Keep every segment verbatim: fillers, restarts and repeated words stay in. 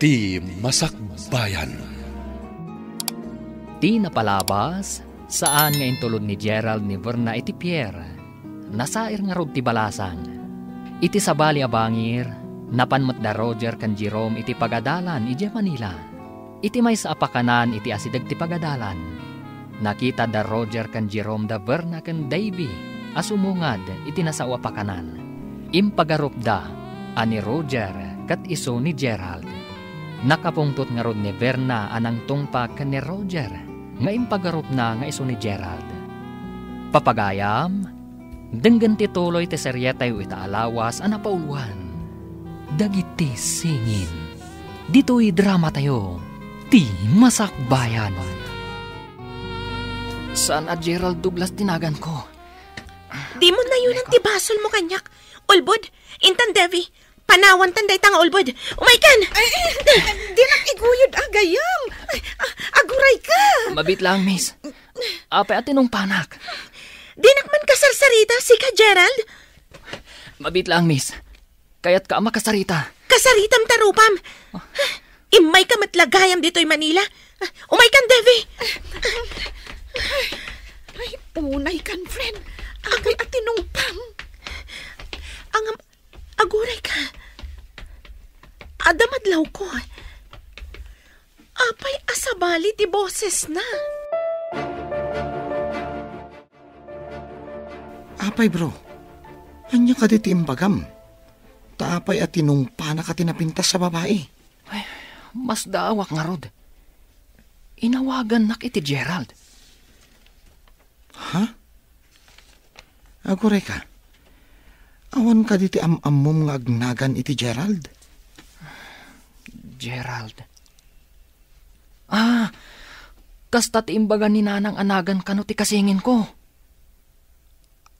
Ti Masakbayan. Ti napalabas, saan nga intulod ni Gerald ni Verna iti pier. Nasair ngarud ti balasang. Iti sabali a bangir, napan met da Roger ken Jerome iti pagadalan idiay Manila. Iti maysa a pakanan iti asideg ti pagadalan, nakita da Roger ken Jerome da Verna ken Davy a sumungad iti nasao a pakanan. Impagarupda a ni Roger ket isu ni Gerald. Nakapungtot ngarud ni Verna a nangtungpag ken ni Roger nga impagarupna nga isu ni Gerald. Papagayam, denggen ti tuloy ti serietayo ita a lawas a napauloan, Dagiti Singin. Ditoy dramatayo, Ti Masakbayan. Saan a Gerald Douglas ti naganko. Dimo nayonan ti basol mo kaniak. Ulbod, intan Devi, panawantan dayta nga ulbod. Umaykan! Ay, ay, dinak iguyod, agayam. Ay, a-, aguray ka. Mabit lang, miss. Apay a tinungpanak? Dinak man kasarsarita, sika, Gerald? Mabit lang, miss. Kayatka a makasarita. Kasaritam ta rupam. Immay ka met la gayam ditoy Manila. Umaykan, Devi. Ay, unay kan, friend. Apay a tinungpam. Angam, aguray ka. Adda madlawko. Apay a sabali ti bosesna? Apay, bro, ania kadi ti imbagam? Ta apay a tinungpanaka ti napintas a babai? Ay, masdaawak ngarud. Inawagannak iti Gerald. Ha? Aguray ka. Awan kadi ti am-ammom nga agnagan iti Gerald? Gerald. Ah, kasta ti imbaga ni Nanang a nagan kano ti kasinginko.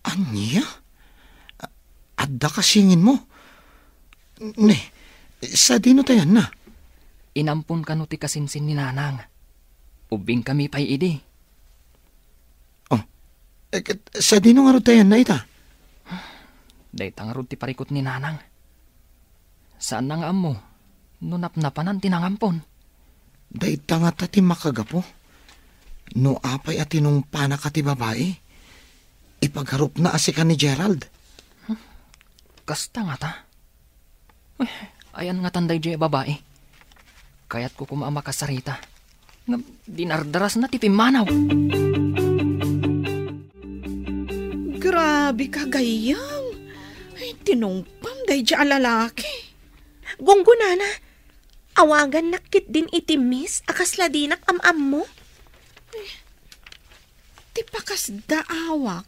Ania? A-, adda kasinginmo? Ne, sadino ta ayanna? Inampon kano ti kasinsin ni Nanang. Ubbingkami pay idi. Oh, eh, ket sadino ngarud ta ayanna ita? Dayta ngarud ti parikut ni Nanang. Saanna nga ammo no napnapanan ti nangampon. Dayta ngata ti makagapu. No apay a tinungpanaka ti babai, ipagarupna a sika ni Gerald. Hmm, kasta ngata. Eh, ayan ngatan daydiay a babai. Kayatko koma a makasarita. Ngem dinardarasna ti pimmanaw. Grabe ka, gayyem. Ay, tinungpam daydiay a lalaki. Gunggonana, awagannak ketdin iti miss a kasla dinak am-ammo? Ti pakasdaawak,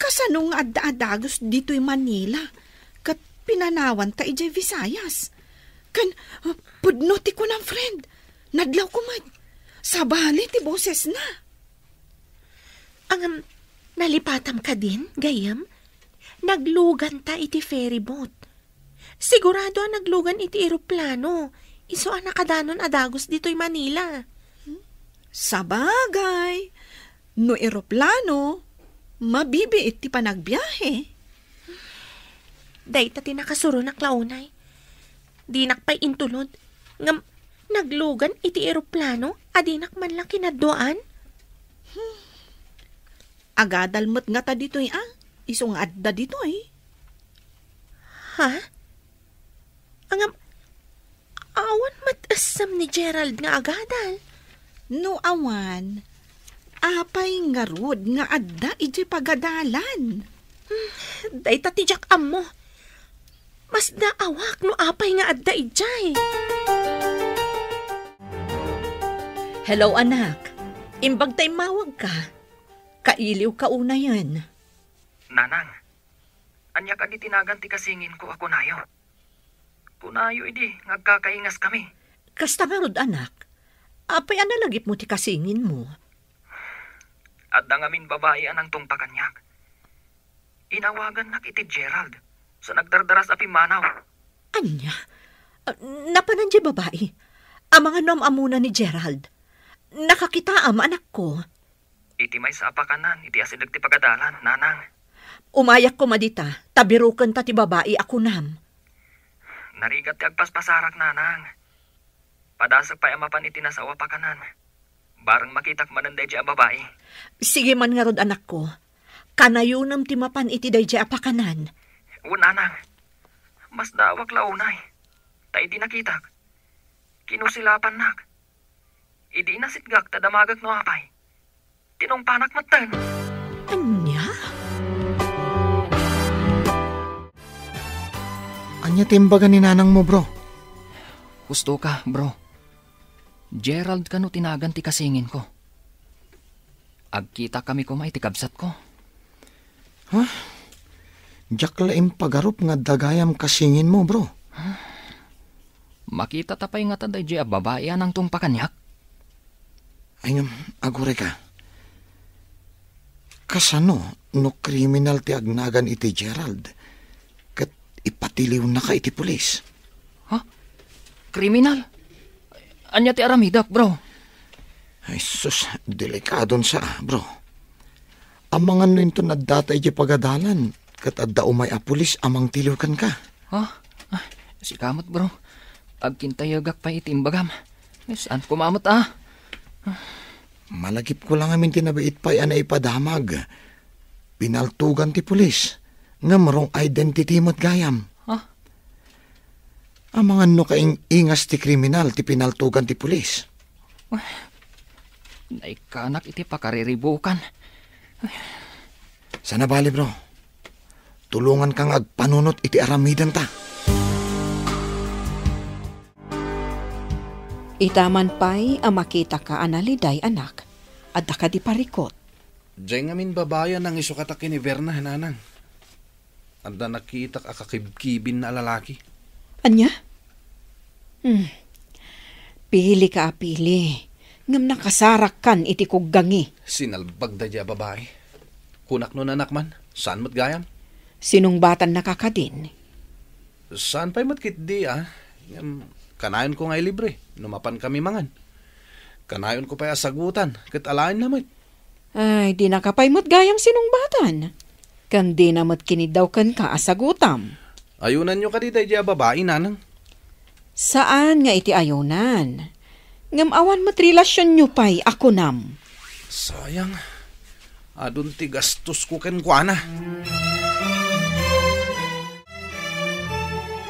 kasano nga adda a dagus ditoy Manila ket pinanawanta idiay Visayas? Ken, uh, pudno ti kunam, friend. Nadlawko met. Sabali ti bosesna. Ngem, nalipatam kadin, gayyem? Nagluganta iti ferry boat. Sigurado a naglugan iti eroplano, isu a nakadanon a dagus ditoy Manila. Sabagay, no eroplano, mabibiit ti panagbiahe. Dayta ti nakasuronak la unay. Dinak pay intulod, ngem naglugan iti eroplano a dinak man la kinadduaan. Agadal met ngata ditoy a, isu nga adda ditoy. Ha? Ngem, awan met essem ni Gerald nga agadal? No awan, apay ngarud nga adda idiay pagadalan? Hmm, dayta ti diak ammo. Masdaawak no apay nga adda idiay. Hello, anak. Imbag ta immawag ka. Kailiw ka unayen. Nanang, ania kadi ti nagan ti kasinginko a kunayo? Kunayo idi nga agkakaingaskami. Kasta ngarud, anak. Apay a nalagipmo ti kasinginmo? Adda ngamin babai a nangtungpa kaniak. Inawagannak iti Gerald, sa nagdardaras a pimmanaw. Ania? Ah, napanan diay babai? Amangan no am-ammona ni Gerald? Nakakitaam, anakko. Iti maysa a pakanan, iti asideg ti pagadalan, nanang. Umayak koma dita, ta birukenta ti babai a kunam. Narigat ti agpaspasarak, nanang. Padasek pay a mapan iti nasao a pakanan. Bareng makitak manen daydiay a babai. Sige man ngarud, anakko. Kanayonem ti mapan iti daydiay a pakanan. Wen, nanang. Masdaawak la unay. Ta idi nakitak, kinusilapannak. Idi inasitgak ta damagek no apay, tinungpanak metten. Ania? Ania ti imbaga ni nanangmo, bro? Husto ka, bro. Gerald kano ti nagan ti kasinginko. Agkitakami koma iti kabsatko. Ha? Diak la impagarup nga adda gayam kasinginmo, bro. Makitata pay ngata daydiay a babai a nangtungpa kaniak? Ay, ngem, agurayka. Kasano no kriminal ti agnagan iti Gerald ket ipatiliwennaka iti pulis? Ha? Kriminal? Ania ti aramidek, bro? Ay, sus, delikadon sa, bro. Amangan no inton addata idiay pagadalan, ket adda umay a pulis a mangtiliw kenka. Ha? Ah, sika met, bro. Agkintayegak pay iti imbagam. Saan koma met, ah. Malagipko la ngamin ti nabiit pay a naipadamag. Pinaltugan ti pulis. Ngem wrong identity met gayam. Ha? Amangan no kaing-ingas ti kriminal ti pinaltugan ti pulis. Naikkanak iti pakariribukan. Sana bali, bro. Tulonganka nga agpanunot iti aramidenta. Ita man pay a makitaka a naliday, anak, adda kadi parikut? Diay ngamin babai a nangisukatak ken ni Verna, nanang. Adda nakitak a kakibkibinna a lalaki. Ania? Hmm. Pilika a pili, ngem nakasarakkan iti kuggangi. Sinalbag daydiay a babai. Kunak no nanak man, saan met gayam? Sinungbatan na ka kadin? Saan pay met ketdi, ah. Ngem, kanayonko nga ilibre no mapan kami mangan. Kanayonko pay a sagutan ket alaenna met. Ay, dinaka pay met gayam sinungbatan. Ken dina met kiniddaw kenka a sagutam. Ayunanyo kadi daydiay a babai, nanang? Saan nga iti ayunan. Ngem awan met relasionyo pay a kunam. Sayang. Adun ti gastosko kenkuana.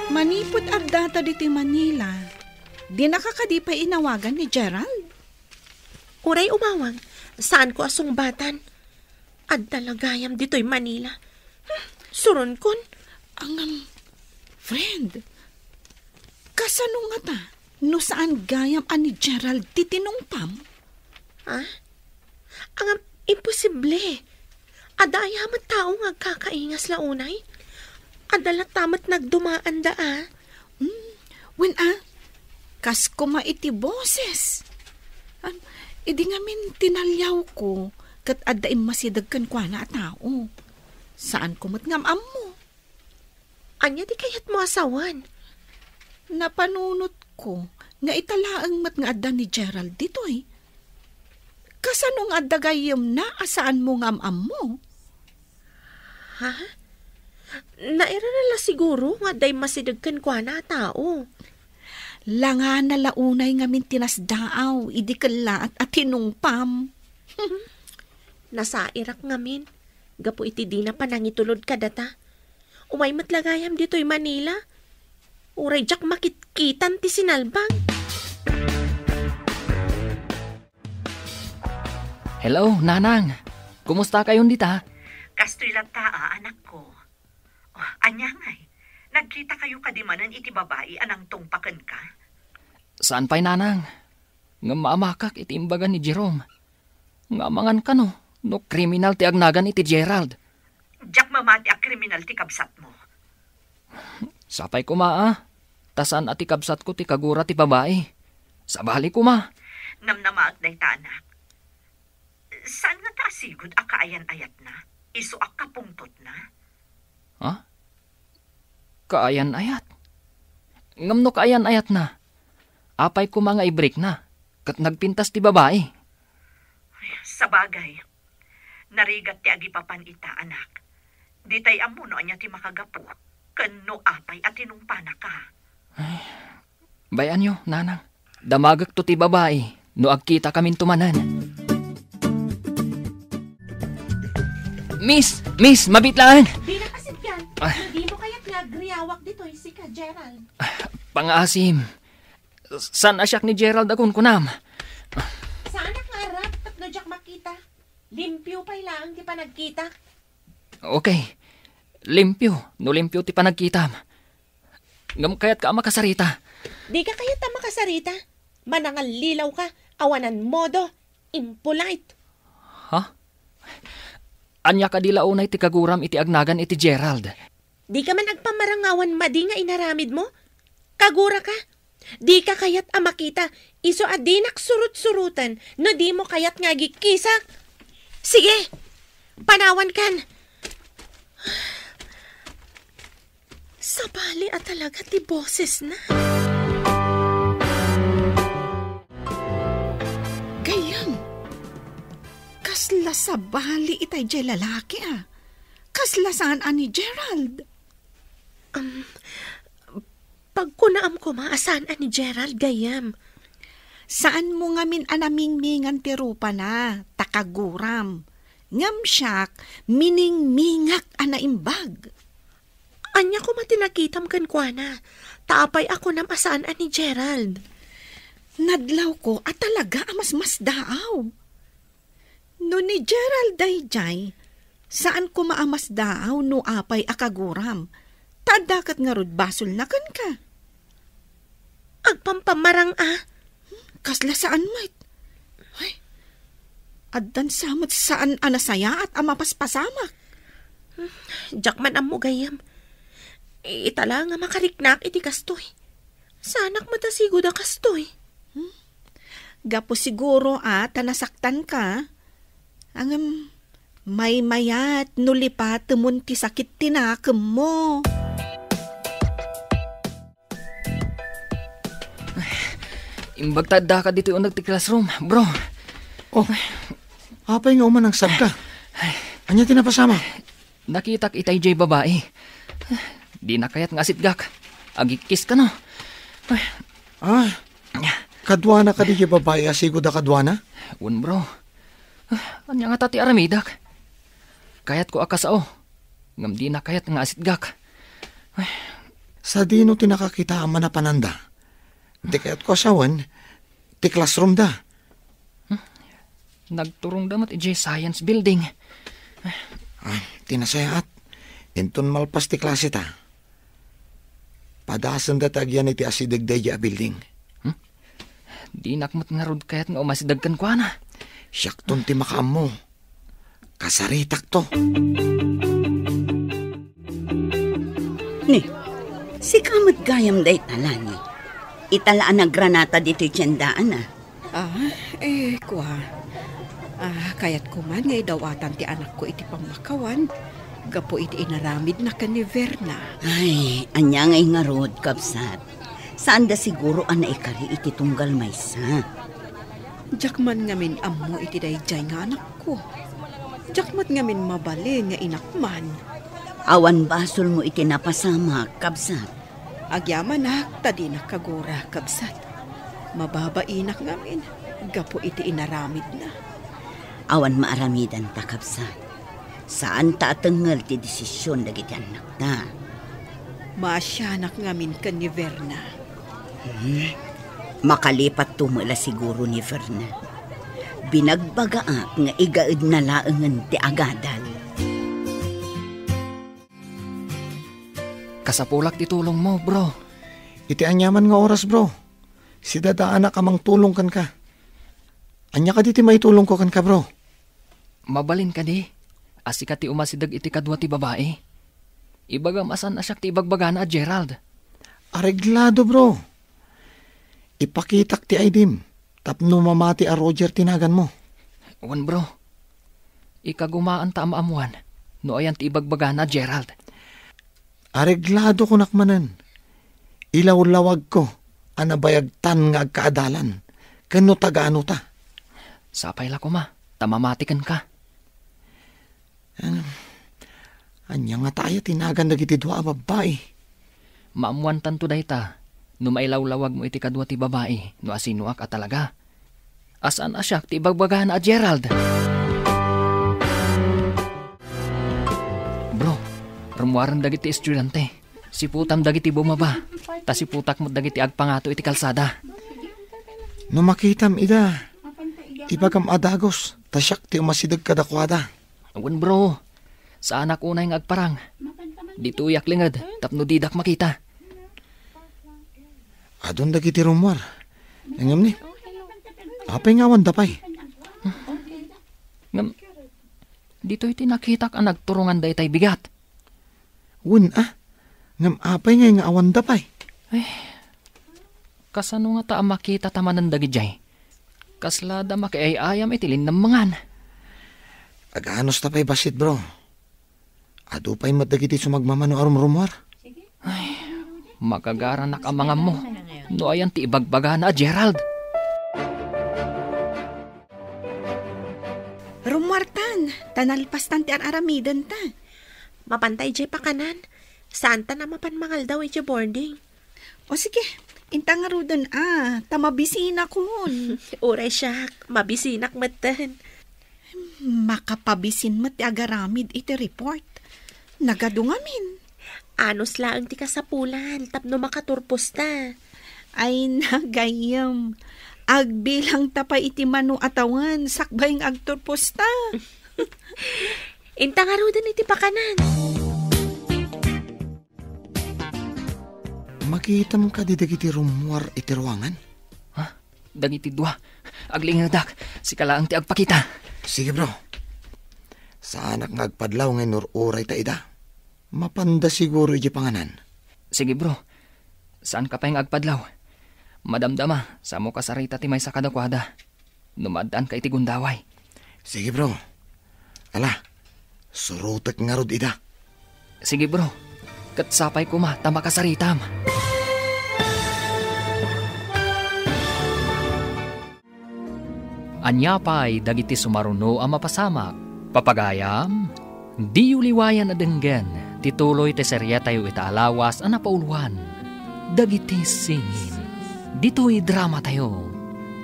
Manipud addata ditoy Manila, dinaka kadi pay inawagan ni Gerald? Uray umawag, saanko a sungbatan. Adda la gayam ditoy Manila. Hmm, suronkon. Ngem, friend, kasano ngata no saan gayam a ni Gerald ti tinungpam? Ha? Ngem, imposible. Adda aya met tao nga agkakaingas la unay? Adda latta met nagdumaanda, a. Hmm, wen, a, kas koma iti boses. Am, idi ngamin tinaliawko, ket adda immasideg kenkuana a tao. Saanko met nga am-ammo. Ania ti kayatmo a sawen? Napanunotko nga ita laeng met nga adda ni Gerald ditoy. Kasano nga adda gayyemna a saanmo nga am-ammo? Ha? Nairana la siguro nga adda immasideg kenkuana a tao. Langana la unay ngamin ti nasdaaw idi kellaat a tinungpam. Nasairak ngamin gapu iti dina panangitulod kadata. Umay met la gayam ditoy Manila. Uray diak makitkitan ti sinalbag. Hello, Nanang. Kumusta kayon dita? Kastoy latta, a, anakko. Oh, ania ngay? Nagkita kayo kadi manen iti babai a nangtungpa kenka? Saan pay, Nanang. Ngem maamakak iti imbaga ni Jerome. Nga amangan kano no kriminal ti agnagan iti Gerald. Diak mamati a kriminal ti kabsatmo. Sapay koma, a. Ta saan a ti kabsatko ti kagura ti babai. Sabali koma. Namnamaak dayta, anak. Saan ngata a sigud a kaayan-ayatna? Isu a kapungtotna? Ha? Kaayan-ayat? Ngem no kaayan-ayatna, apay koma nga ibrikna ket nagpintas ti babai? Ay, sabagay, narigat ti agipapan ita, anak. Ditay ammo no ania ti makagapu ken no apay a tinungpanaka. Bay-anyo, nanang. Damagekto ti babai no agkitakaminto manen. Miss! Miss! Mabit laeng! Dina kasipyan. Ah. No dimo kayat nga agriawak ditoy sika, Gerald? Pangaasim. Saan a siak ni Gerald a kunkunam? Saanak nga arap tapno diak makita. Limpio pay laeng ti panagkitak. Okay. Limpio, no limpio ti panagkitam. Ngem kayatka a makasarita. Dika kayat a makasarita. Manangallilaw ka, awanan modo, impolite. Ha? Ania kadi la unay ti kaguram iti agnagan iti Gerald? Dika man agpamarangawan madi nga inaramidmo? Kagura ka? Dika kayat a makita, isu a dinak surut-surutan no dimo kayat nga agikkisak? Sige, panawankan. Sabali a talaga ti bosesna. Gayyem, kasla sabali itay diay lalaki a. Kasla saan a ni Gerald. Um, pagkunaam koma a saan a ni Gerald, gayyem. Saanmo ngamin a namingmingan ti rupana, ta kaguram. Ngem siak, miningmingak a naimbag. Ania koma ti nakitam kenkuana? Ta apay a kunam a saan a ni Gerald? Nadlawko a talaga a masmasdaaw. No ni Gerald daydiay, saan koma a masdaaw no apay a kaguram. Ta adda ket ngarud basolna kenka. Agpampamarang a. Kasla saan met. Ay, addan sa met saan a nasayaat a mapaspasamak. Diak man ammo gayyem. Ita la nga makariknak iti kastoy. Saanak met a sigud a kastoy. Hmm? Gapu siguro a ta nasaktanka. Ngem, maymayat no lipatemon ti sakit ti nakemmo. Imbag ta addaka ditoy uneg ti classroom, bro. Oh, apay nga umanangsagka? Ania ti napasamak? Nakitak itay diay babai. Dina kayat nga asitgak. Agikis kano. Ah, kaduana kadi diay babai a sigud a kaduana? Wen, bro. Ania ngata ti aramidek? Kayatko a kasao, ngem dina kayat nga asitgak. Sadino ti nakakitaam a napananda? Ti kayatko a sawen, ti classroomda. Hmm? Nagturongda met idiay science building. Ah, ti nasayaat. Inton malpas ti klaseta, padasenda ti agyan iti asideg daydiay a building. Hmm? Dinak met ngarud kayat nga umasideg kenkuana. Siakton ti makaammo. Kasaritakto. Ni, sika met gayam dayta, Lani. Ita la a nagranata ditoy tiendaan, a. Ah, eh, kua. Ah, kayatko man nga idawatan ti anakko iti pammakawan gapu iti inaramidna ken ni Verna. Ay, ania ngay ngarud, kabsat? Saanda siguro a naikari iti tunggal maysa. Diak man ngamin ammo iti daydiay nga anakko. Diak met ngamin mabalin nga inak man. Awan basolmo iti napasamak, kabsat. Agyamanak ta dinak kagura, kabsat. Mababainak ngamin gapu iti inaramidna. Awan maaramidanta, kabsat. Saanta a tengngel ti desisyon dagiti annakta. Maasianak ngamin ken ni Verna. Hmm? Makalipatto met la siguro ni Verna. Binagbagaak nga igaedna laengen ti agadal. Kasapulak ti tulongmo, bro. Iti aniaman nga oras, bro. Sidadaanak a mangtulong kenka. Ania kadi ti maitulongko kenka, bro? Mabalin kadi a sika ti umasideg iti kadua ti babai? Ibagam a saan a siak ti ibagbagana a Gerald. Areglado, bro. Ipakitak ti I D-m tapno mamati a Roger ti naganmo. Wen, bro. Ikagumaanta a maammuan no ayan ti ibagbagana a Gerald. Areglado kunak manen. Ilawlawagko a nabayagtan nga agkaadalan ken no taga-ano ta. Sapay la koma ta mamati kenka. Ano? Ania ngata aya ti nagan dagiti dua a babbai? Maammuantanto dayta No mailawlawagmo iti kadua ti babai, no asinoak a talaga. A saan a siak ti ibagbagana a Gerald. Bro, rummuaren dagiti estudiante. Siputam dagiti bumaba. Ta siputak met dagiti agpangato iti kalsada. No makitam ida, ibagam a dagus, ta siak ti umasideg kadakuada. Wen, bro. Saanak unay nga agparang. Ditoyak linged tapno didak makita. Adun dagiti rummuar. Ngem ni, apay nga awanda pay? Ngem, ditoy ti nakitak a nagturungan daytay bigat. Wen a, ngem apay ngay nga awanda pay? Kasano ngata a makitata manen dagidiay? Kasla da makiay-ayam iti linnammangan. Aganos ta pay bassit, bro. Adu pay met dagiti sumagmamano a rumrumuar. Makagaranak a mangammo no ayan ti ibagbagana a Gerald. Rummuartan, ta nalpastan ti ar-aramidenta. Mapanta idiay pakanan, saantan a mapan mangaldaw idiay boarding. O sige, inta ngaruden a, ta mabisinakon. Uray siak, mabisinak metten. Makapabisin met ti agaramid iti report. Nagadu ngamin. Anus laeng ti kasapulan tapno makaturposta. Ay, nagayyem. Agbilang ta pay iti mano a tawen sakbay nga agturposta. Inta ngaruden iti pakanan. Makitam kadi dagiti rummuar iti ruangan? Ha? Dagiti dua. Aglingedak. Sika laeng ti agpakita. Sige, bro. Saanak nga agpadlaw nga inur-uray ta ida. Mapanda siguro iti panganan. Sige, bro. Saanka pay nga agpadlaw. Madamdama, samo kasarita ti maysa kadakuada. No maaddaanka iti gundaway. Sige, bro. Ala, surotek ngarud ida. Sige, bro. Ket sapay koma ta makasaritam. Ania pay dagiti sumaruno a mapasamak? Papagayam, diyo liwayan a denggen ti tuloy ti seriatayo ita a lawas a napauluan, Dagiti Singin. Ditoy dramatayo,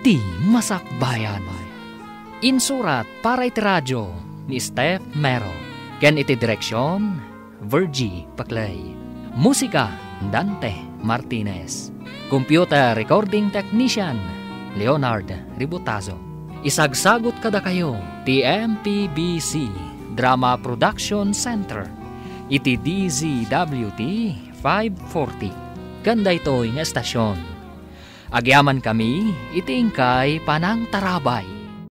Ti Masakbayan. Insurat para iti radio ni Steph Mero, ken iti direksion, Virgie Paclay. Musika, Dante Martinez. Computer recording technician, Leonard Ributazo. Isagsagut kadakayo ti M P B C Drama Production Center iti D Z W T five forty. Ken daytoy nga estasyon, agyamankami iti inkay panangtarabay.